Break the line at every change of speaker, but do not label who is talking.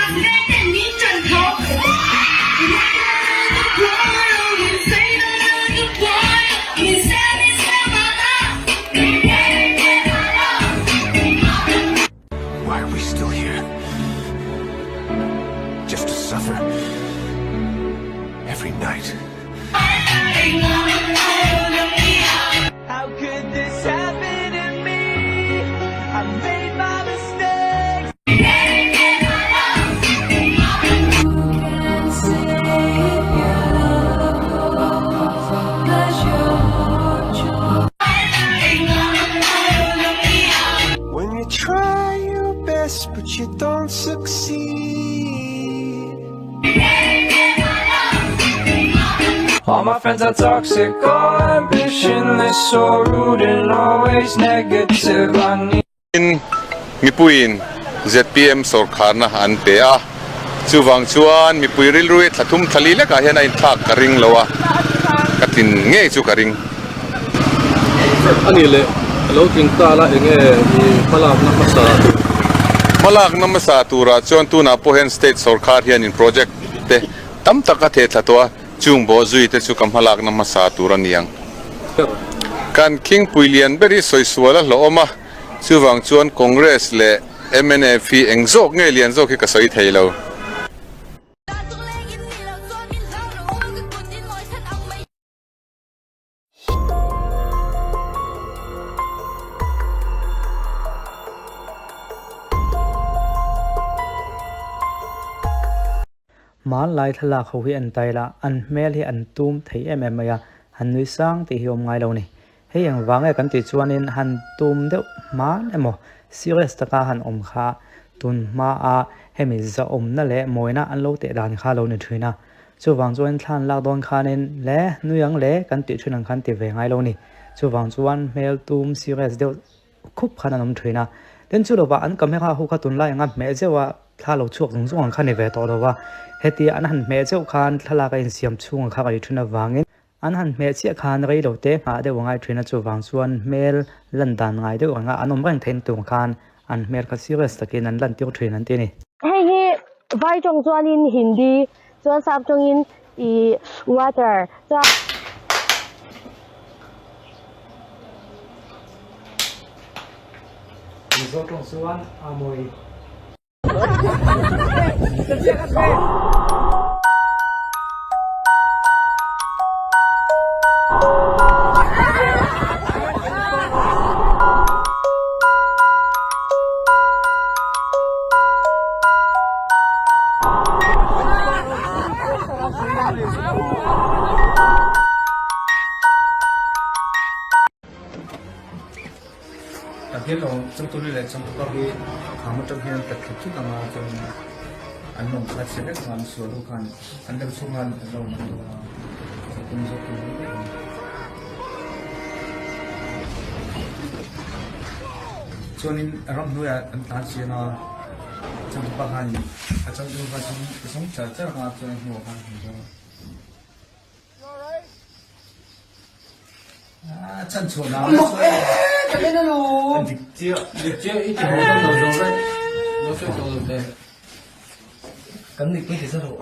Why are we still here? Just to suffer every night.
How could this happen to me? I made my mistakes.
When you try your best but you don't succeed.
All my friends are toxic, all ambitionless, so rude and always negative. I need.
Tin, mipuiin zpm sawrkharna an pe a, chuvang chuan mipui rilru hi thla thum thla li lekah hian a inthlak ka ring lo a, ka tlin ngei chu ka ring.
A nih leh, a lo tling ta la enge i hmalakna hmasa tur?
Hmalakna hmasa turah chuan tunah pawh hian state sawrkhar hianin project te tam tak a theh thla tawh a, Chung bawhzui te chu ka hmalakna hmasa tur a ni ang. Kan khingpui lian ber hi sawisual a hlawhawm a, chuvang chuan Congress leh mnf hi eng zawk nge lian zawk hi ka sawi thei lo.
Hmanlai thlalak ho hi an tail a, an hmel hi an tum thei em em mai a, han nui sang tih hi awm ngai lo ni. Hei eng vang nge kan tih chuanin han tum deuh hman emaw serious taka han awm kha tun hmaa hemi zahawmna leh mawina an lo teh dan kha lo ni thin a. Chuvang chuan thlan lak dawn khanin le nui ang le kan tih thin ang khan ti ve ngai lo ni. Chuvang chuan hmel tum serious deuh khup khan an awm thin a. Tin chu lovah an camera ho kha tunlai anga hmeh zeuh a thla lo chhuak zung zung ang kha ni ve tawh lo va. Hetia an han hmeh zeuh khan thlalak a insiam chhung ang kha ka ti thin avangin an han hmeh chiah khan rei lo te nghah deuh a ngai thin a chuvang chuan hmel lan dan ngai deuh anga an awm reng theih na tur khan an hmel kha serious takin an lan tir thin an ti a ni.
Hei hi vai tawng chuanin Hindi chuan sap tawngin ih water chuan.
Mizo tawng chuan a mawi.
Tah hian aw changtuli leh changtupa hi kham atang hian ta thla thut anga chuan an lawng kha chhe vek anga an sual ho khan an deuh chhung khan an lo man dawn a tum zawk tur ni daih ang. Chuanin ramhnuaiah an tlan chian a changtupa khanin a changtunu kha zawng char char anga chuan a hnuah khan a hmu dawn a. Chan chhuah na dik chiah dik chiah i ti ho lo zo vek lo sawi tawh lo teh kan nih pui ti sa rawh.